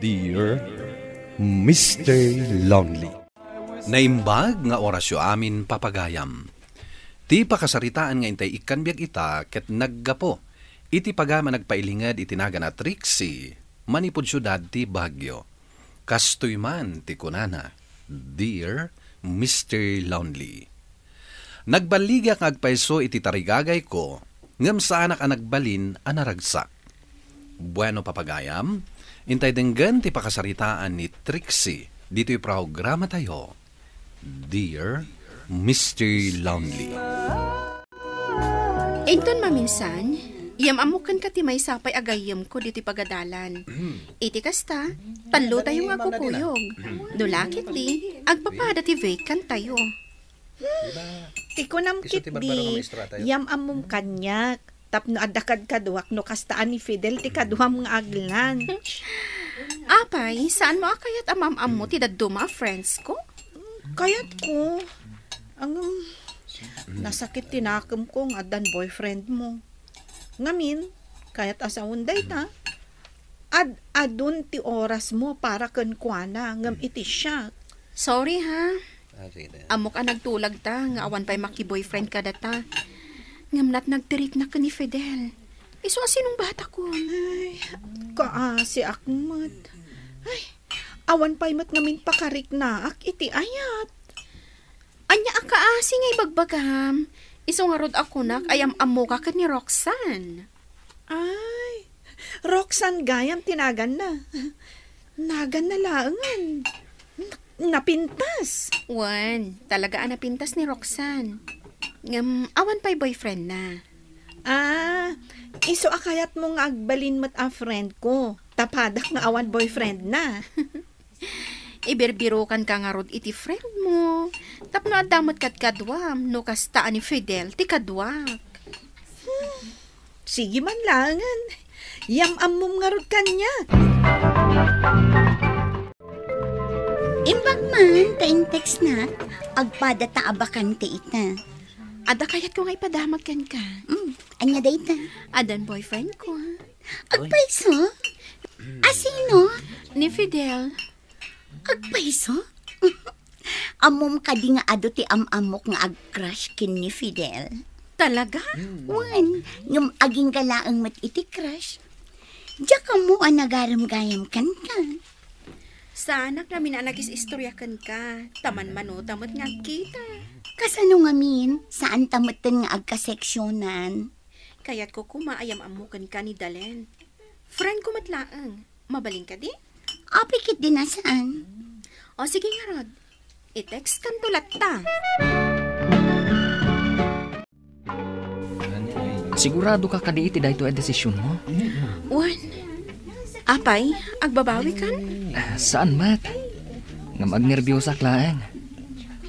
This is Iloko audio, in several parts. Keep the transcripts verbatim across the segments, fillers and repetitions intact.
Dear Mister Lonely. Naimbag nga orasyo amin, papagayam. Ti pakasaritaan nga intay ikkan biag ita ket naggapu iti pagayam a nagpailinged iti nagan a Trixie manipud siudad ti Baguio. Kastoy man ti kunana, "Dear Mister Lonely." Nagballigak nga agpayso iti tarigagayko, ngem saanak a nagbalin a naragsak. Bueno, papagayam, intay denggen ti pakasaritaan ni Trixie ditoy programatayo, Dear Mister Lonely. Inton maminsan, yam-ammok kenka ti maysa pay a gayyemko ditoy pagadalan. Iti kasta, tallotayo nga agkukuyog. No la ketdi, agpapada ti vacanttayo. Ti kunam ketdi, yam-ammom kaniak. Tapno adda kadkaduak no kasta a ni Fidel ti kaduam nga aglan. Apay, saanmo a kayat a maam-ammo ti dadduma a friends ko? Kayatko. Ang, nasakit ti nakemko nga addan boyfriend mo. Ngamin, kayat a sawen dayta, ad-adun ti orasmo para kenkuana, ngem iti siak. Sorry, ha? Ah, sige, te. Ammok a nagtulagta nga awan pay makiboyfriend kadata. Ngem natnag ti rikna ken ni Fidel. Isu a sinungbatakon. Ay, kaasiak met. Ay, awan pay met ngamin pakariknaak iti ayat. Ania a kaasi nga ibagbagam? Isu ngarud a kunak a yam-ammoka ken ni Roxanne. Ay, Roxanne gayam ti naganna. Naganna laengen. N-, napintas. Wen, talaga a napintas ni Roxanne. Ngem, awan pay boyfriend na. Ah, isu a kayatmo nga agbalin met a friend ko. Ta padak nga awan boyfriend na. Ibirbirokanka ngarud iti friend mo. Tapno adda met kadkaduam, no kasta a ni Fidel ti kaduak. Hmm. Sige man laengen. Yam-ammom ngarud kaniak. Imbag man ta in-textnak, agpada ta abakan ti ita. Adda kayatko nga ipadamag kenka. Mm, ania dayta? Addan boyfriend ko. Agpayso? A sino? Ni Fidel. Agpayso? Ammom kadi nga adu ti am-ammok nga ag-crush ken ni Fidel? Talaga? Wen, ngem agingga laeng met iti crush. Diak ammo a nagarem gayam kenka. Saanak ngamin a nagis-istorya kenka, ta manmanuta met nga agkita. Kasano ngamin, saanta metten nga agkaseksionan? Kayatko koma a yam-ammo kenka ni Dalen. Friend ko met laeng. Mabalin kadi? Apay ketdi a saan. O, sige ngarud. I-textkanto latta. Sigurado ka kadi iti daytoy a desisionmo? Wen. Apay, agbabawikan? Ah, saan met. Ngem agnerbiosak laeng.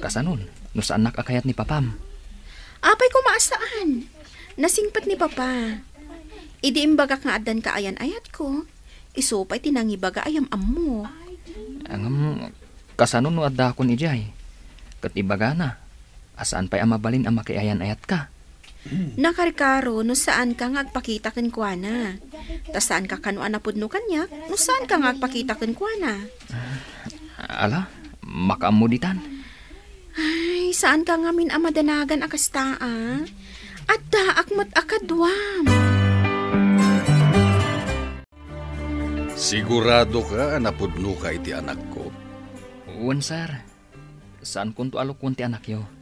Kasanon, no saannak a kayat ni papam? Apay koma a saan. Nasingpet ni papa. Idi imbagak nga addan kaayan-ayatko, isu pay ti nangibaga a yam-ammo. Ngem, kasano no addakon idiay? Ket ibagana a saan pay a mabalin a makiayan-ayatka. Nakarkaro no saanka nga agpakita kenkuana. Ta saanka kano a napudno kaniak no saanka nga agpakita kenkuana. Ala, makaammo ditan. Ay, saanka ngamin a madanagan a kasta, a? Addaak met a kaduam. Siguradoka a napudnoka iti anakko? Wen, sir. Saankonto a lukon ti anakyo.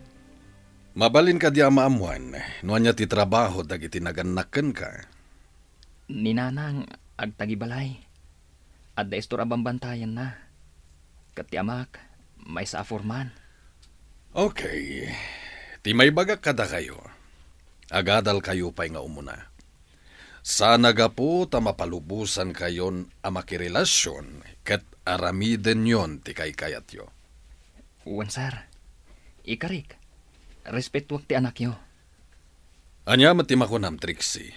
Mabalin kadi a maammoan no ania ti trabaho dagiti nagannak kenka? Ni nanang agtagibalay. Adda istor a bambantayanna. Ket ti amak, maysa a foreman. Okay. Ti maibagak kadakayo, agadalkayo pay nga umuna. Saan a gapu ta mapalubosankayon a makirelasyon ket aramidenyon ti kaykayatyo. Wen, sir. Ikarik, respetuak ti anakyo. Ania met ti makunam, Trixie?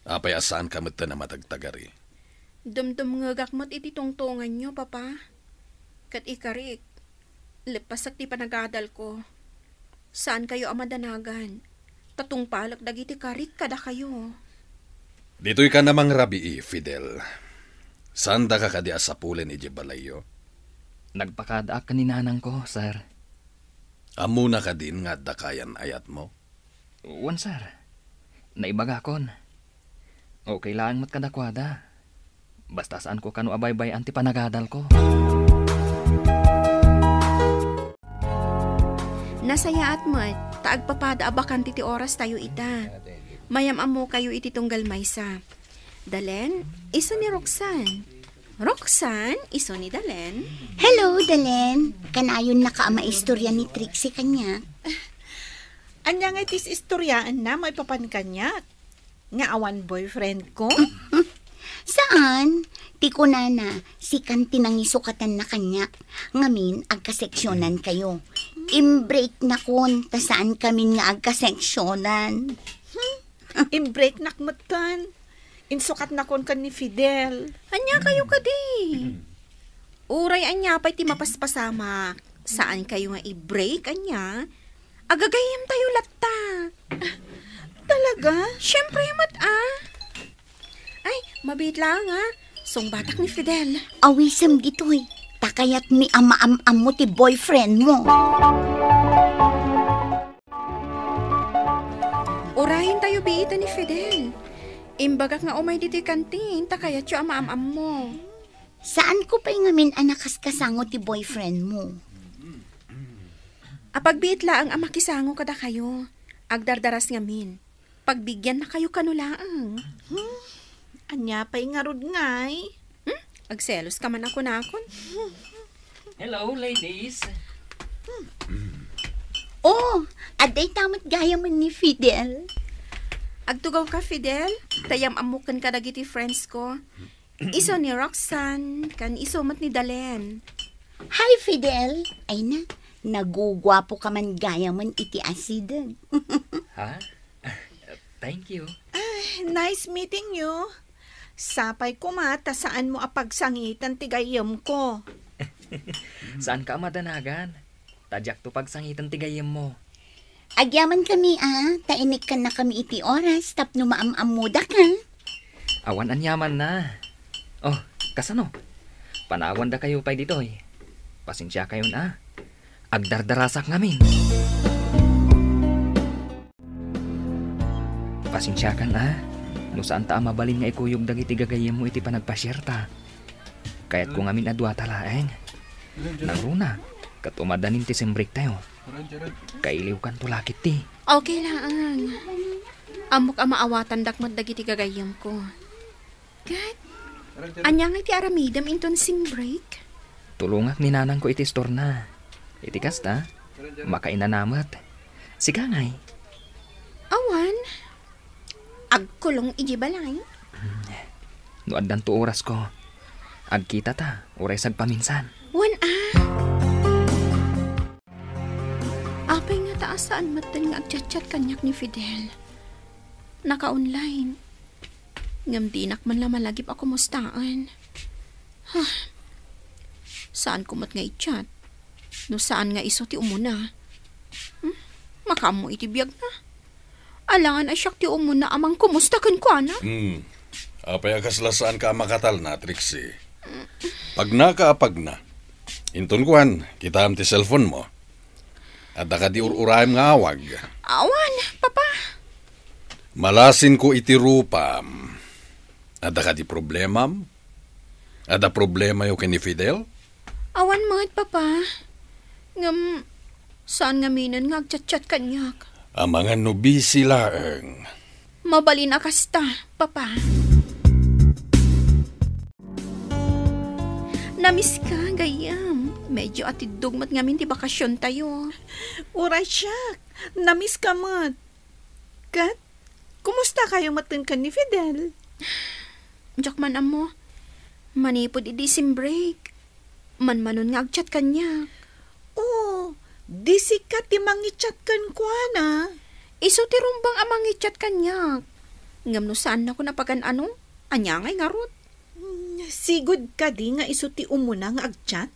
Apay a saanka metten a matagtagari? Dumdumngegak met iti tungtonganyo, Papa. Ket ikarik, leppasek ti panagadalko. Saankayo a madanagan, ta tungpalek dagiti karik kadakayo. Ditoyka a mangrabii, Fidel. Saandaka kadi a sapulen idiay balayyo? Nagpakadaak ken ni nanangko, sir. Ammona kadin nga adda kayan ayatmo? Wen, sir. Naibagakon. Okay laeng met kadakuada. Basta saanko kano a baybay-an ti panagadalko. Nasayaat met, ta agpapada a bakante ti orastayo ita. Mayam-ammokayo iti tunggal maysa. Dalen, isu ni Roxanne. Roxanne, isu ni Dalen. Hello, Dalen. Kanayonnaka a maistorya ni Trixie kaniak. Ania ngay ti istoryaenna maipapan kaniak? Nga awan boyfriend ko? Saan? Ti kunana, sikan ti nangisukatanna kaniak. Ngamin, agkaseksionan kayo. Imbreaknakon, ta saan kamin nga agkaseksionan. Hmm? Imbreaknak metten. Insukatnakon ken ni Fidel. Ania kayo kadi? Uray ania pay ti mapaspasamak, saan kayo nga i-break, ania? Agagayyemtayo latta. Talaga? Siyempre met, ah. Ay, mabiit laeng, ah. Sungbatak ni Fidel. Awisem ditoy. Ta kayatmi a maam-ammo ti boyfriend mo. Urayentayo biiten ni Fidel. Imbagak nga umay ditoy kantin, ta kayatyo a maam-ammo. Saanko pay ngamin a nakaskasango ti boyfriend mo. Apagbiit laeng a makisango kadakayo. Agdardaras ngamin. Pagbigiannakayo kano laeng. Hmm? Ania pay ngarud ngay? Hmm? Agselos ka man a kunakon. Hello, ladies. Oh, adda ita met gayamen ni Fidel. Agtugaw ka, Fidel? Ta yam-ammok ken kadagiti friends ko. Isu ni Roxanne, ken isu met ni Dalen. Hi, Fidel. Ay na, naguguapo ka man gayamen iti asideg. Ha? Thank you. Ah, nice meeting you. Sapay koma ta saanmo a pagsangiten ti gayyemko. Saanka a madanagan. Ta diakto pagsangiten ti gayyemmo. Agyamankami a, ta inikkannakami iti oras tapno maam-ammodaka. Awan aniamanna. Oh, kasano? Panawandakayo pay ditoy. Pasensiakayon a. Agdardarasak ngamin. Pasensiakan a, no saanta a mabalin nga ikuyog dagiti gagayyemmo iti panagpasiarta. Kayatko ngamin a duata laeng. Nangruna, ket umadanin ti simbrektayo. Kailiwkanto la ketdi. Okay laeng. Ammok a maawatandak met dagiti gagayyemko. Ket, ania ngay ti aramidem inton simbreak? Tulongak ni nanangko iti istorna. Iti kasta, makainana met. Sika ngay? Awan. Agkulong iti balay. Hmm. No addanto orasko, agkitata, uray sagpaminsan. Wen a. Apay ngata a saan metten nga agchatchat kaniak ni Fidel? Naka-online. Ngem dinak man la malagip a kumustaen. Huh. Saanko met nga i-chat. No saan nga isu ti umuna. Hmm? Makaammo iti biagna. Alangan a siak ti umuna a mangkumusta kenkuana. Hmm. Apay a kasla saanka a makatalna, Trixie? Pagnaka a pagna. Inton kuan, kitaem ti cellphone mo. Adda kadi ur-uraem nga awag? Awan, Papa. Malasinko iti rupam. Adda kadi problemam? Adda problemayo ken ni Fidel? Awan met, Papa. Ngem, saan ngaminen nga agchatchat kaniak. Amangan no busy laeng. Mabalin a kasta, Papa. Namiss ka, gayyem. Medyo atiddog met ngamin ti bakasiontayo. Uray siak, namiss ka met. Ket, kumusta kayo metten ken ni Fidel? Diak man ammo. Manipud idi simbreak, manmanon nga agchat kaniak. Oh, di sika ti mangichat kenkuana? Isu ti rumbeng a mangichat kaniak. Ngem no saannakon a pagan-ano, ania ngay ngarud? Hmm, sigud kadi nga isu ti umuna nga agchat?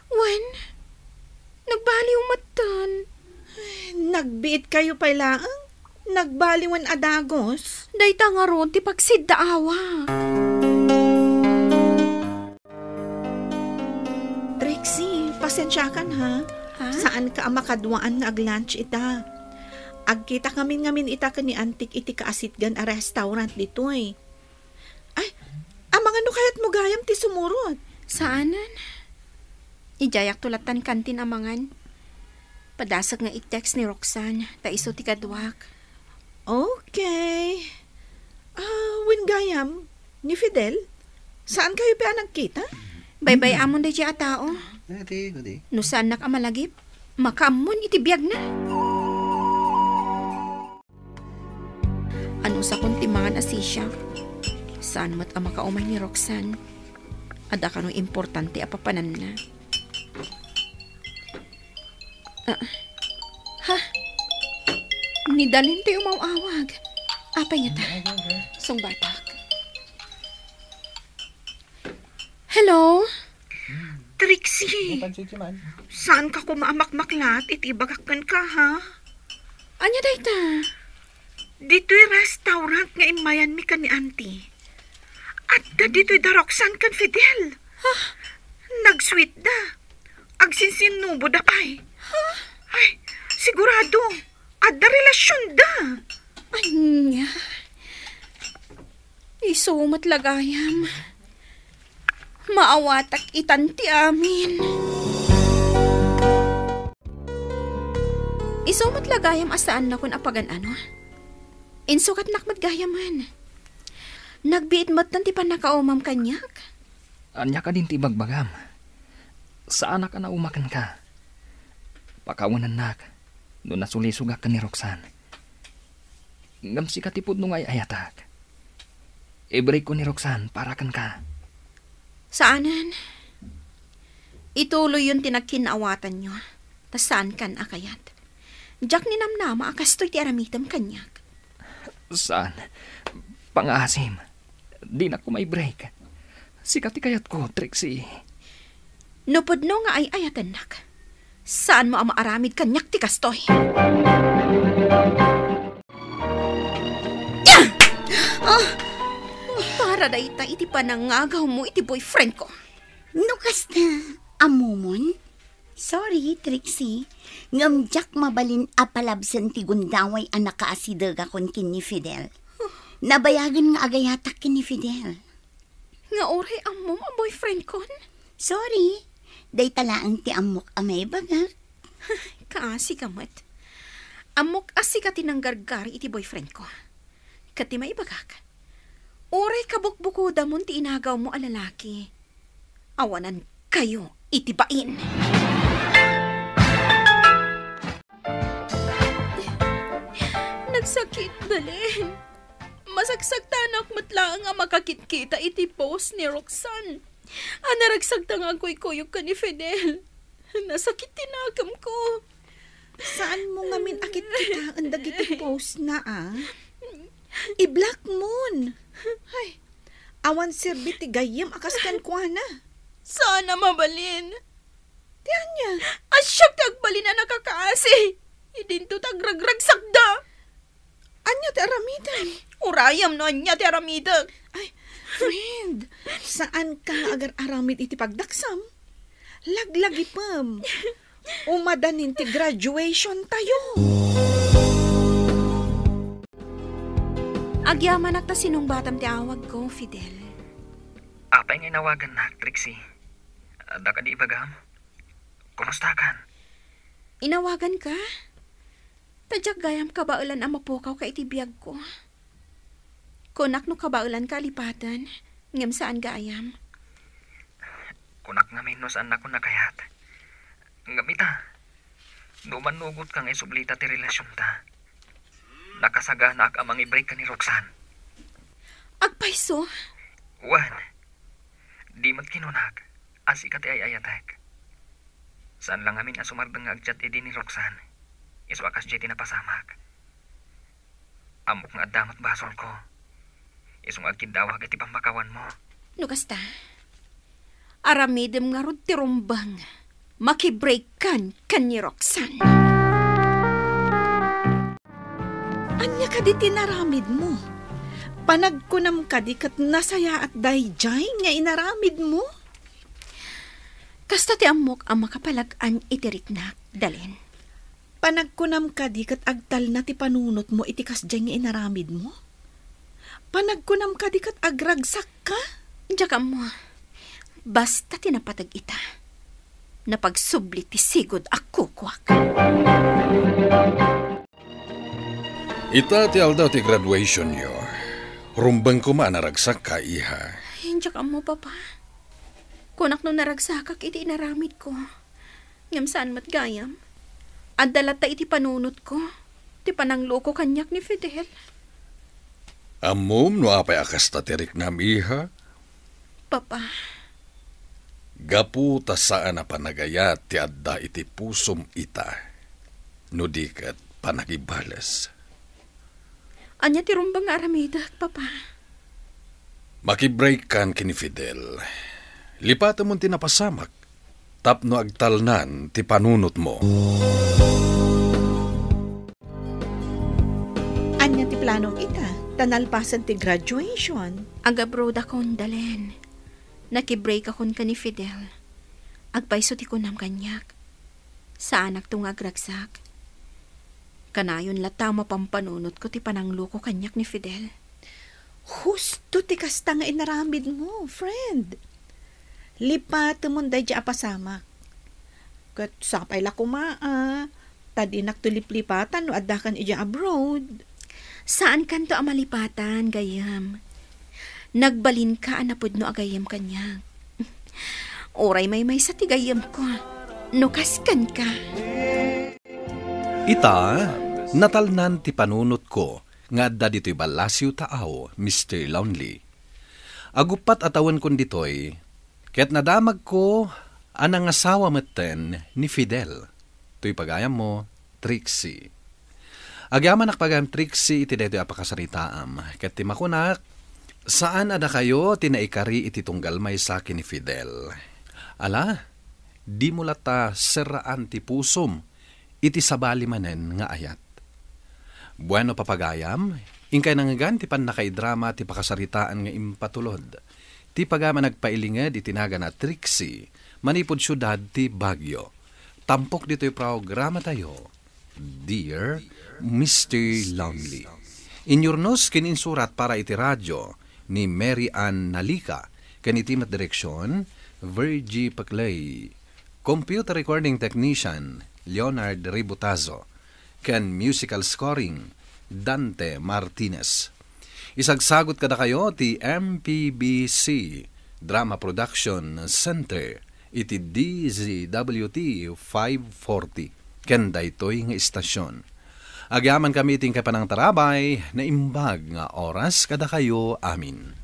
Wen, nagbaliw metten. Nagbiit kayo pay laeng? Nagbaliwen a dagus? Dayta ngarud ti pagsiddaawa. Sensiakan, ha? Ha? Saanka a makaduaan nga ag-lunch ita. Agkita ngamin-ngamin ita ken ni Antik iti kaasitgan a restaurant ditoy. Ay, amangan no kayatmo gayam ti sumurot. Saanen. Idiayakto lattan kantin amangan. Padasek nga i-text ni Roxanne, ta isu ti kaduak. Okay. Ah, wen gayam, ni Fidel? Saankayo pay a nagkita? Baybay-amon daydiay a tao. Adi, adi. No saannak a malagip, makaammon iti biagna. Anusakon ti mangan a sisiak. Saan met a makaumay ni Roxanne. Adda kano importante a papananna. Ah. Ha? Ni Dalen ti umaw-awag. Apay ngata? Sungbatak. Hello? Trixie, saanka koma a makmaklat iti ibagak kenka, ha? Ania dayta? Ditoy restaurant nga immayanmi ken ni Auntie. Adda ditoy da Roxanne ken Fidel. Ha? Nag-sweet da. Agsinsinnubo da pay. Ha? Ay, sigurado. Adda relasionda. Ania? Isu met la gayam. Maawatak itan ti amin. Isu met la gayam a saannakon a pagan-ano. Insukatnak met gayamen. Nagbiit metten ti pannakaumam kaniak. Ania kadin ti ibagbagam? Saanak a nauma kenka. Pakawanennak no nasulisogak ken ni Roxanne. Ngem sika ti pudno nga ay-ayatak. Ibreak ko ni Roxanne para kenka. Saanen. Ituloyyon ti nagkinaawatanyo, ta saankan a kayat. Diak ninamnama a kastoy ti aramidem kaniak. Saan? Pangaasim. Dinak koma i-break. Sika ti kayatko, Trixie. No pudno nga ay-ayatennak, saanmo a maaramid kaniak ti kastoy. Ah! Para dayta iti panangagawmo iti boyfriend ko. No kasta, ammomon? Sorry, Trixie. Ngem diak mabalin a palabsen ti gundaway a nakaasidegakon ken ni Fidel. Nabayagen nga agayatak ken ni Fidel. Nga uray ammom a boyfriend kon? Sorry. Dayta laeng ti ammok a maibagak. Kaasika met. Ammok a sika ti nanggargari iti boyfriend ko. Ket ti maibagak, uray kabukbukodamon ti inagawmo a lalaki, awanankayo iti bain. Nagsakit, Belen. Masaksaktanak met laeng a makakitkita iti post ni Roxanne a naragsakda nga agkuykuyog ken ni Fidel. Nasakit ti nakemko. Saanmo ngamin a kitkitaen dagiti postna, a? I-block mon. Ay, awan serbi ti gayyem a kas kenkuana. Saan a mabalin. Ti ania? A siak ti agbalin a nakakaasi. Idinto ti agragragsakda. Ania ti aramidem? Urayem no ania ti aramidek. Ay, friend, saanka nga agar-aramid iti pagdaksam. Laglagipem. Umadanin ti graduation tayo. Agyamanak ta sinungbatam ti awagko, Fidel. Apay nga inawagannak, Trixie? Adda kadi ibagam? Kumustakan? Inawaganka? Ta diak gayam kabaelan a mapukaw ka iti biagko. Kunak no kabaelanka a lipaten, ngem saan gayam. Kunak ngamin no saannakon a kayat. Ngem ita, no mannugotka nga isublita ti relasionta, nakasaganaak a mangi-break ken ni Roxanne. Agpayso? Wen, di met kinunak a sika ti ay-ayatek. Saan la ngamin a sumardeng nga agchat idi ni Roxanne. Isu a kasdiay ti napasamak. Ammok nga adda met basolko. Isu nga agkiddawak iti pammakawanmo. No kasta, aramidem ngarud ti rumbeng. Makibreakkan ken ni Roxanne. Ania kadi ti inaramidmo? Panagkunam kadi ket nasayaat daydiay nga inaramidmo? Kas Basta ti ammok a makapalag-an iti riknak, Dalen. Panagkunam kadi ket agtalna ti panunotmo iti kasdiay nga inaramidmo? Panagkunam kadi ket agragsakka? Diak ammo. Basta ti napateg ita, napagsubli ti sigud a kukuak. Ita ti aldaw ti graduationyo. Rumbeng koma a naragsakka, iha. Diak ammo, Papa. Kunak no naragsakak iti inaramidko. Ngem saan met gayam. Adda latta iti panunotko ti panangloko kaniak ni Fidel. Ammom no apay a kasta ti riknam, iha? Papa. Gapu ta saan a panagayat ti adda iti pusom ita, no di ket panagibales. Ania ti rumbeng nga aramidek, Papa? Makibreakkan ken ni Fidel. Lipatemon ti napasamak tapno agtalnan ti panunotmo. Ania ti planom ita ta nalpasen ti graduation? Ag-abroad akon, Dalen. Nakibreak akon ken ni Fidel. Agpayso ti kunam kaniak. Saanakto nga agragsak. Kanayon latta a mapampanunotko ti panangloko kaniak ni Fidel. Husto ti kasta nga inaramidmo, friend. Lipatemon daydi a pasamak. Ket sapay la koma a, ta dinakto liplipatan no addakan idiay abroad. Saankanto a malipatan, gayyem. Nagbalinka a napudno a gayyem kaniak. Uray maymaysa ti gayyemko no kas kenka. Ita, natalnan ti panunotko nga adda ditoy ballasiw taaw, Mister Lonely. Aguppat a tawenkon ditoy, ket nadamagko a nangasawa metten ni Fidel. Toy pagayammo, Trixie. Agyamanak pagayam, Trixie, iti daytoy a pakasaritaam, ket ti makunak, saan a dakayo ti naikari iti tunggal maysa ken ni Fidel. Ala, dimo latta serraan ti pusom iti sabali manen nga ayat. Bueno, papagayam, inkay nangngegan ti pannakaidrama ti pakasaritaan nga impatulod ti pagayam a nagpailinged iti nagan a Trixie manipud siudad ti Baguio. Tampok ditoy programatayo, Dear Mister Lonely. Inyurnos ken insurat para iti radio ni Mary Ann Nalica, ken iti met direksion, Virgie Paclay. Computer recording technician, Leonard Ributazo, ken musical scoring, Dante Martinez. Isagsagut kadakayo ti M P B C Drama Production Center iti D Z W T five forty ken daytoy nga istasion. Agyamankami iti inkay panangtarabay, naimbag nga oras kadakayo amin.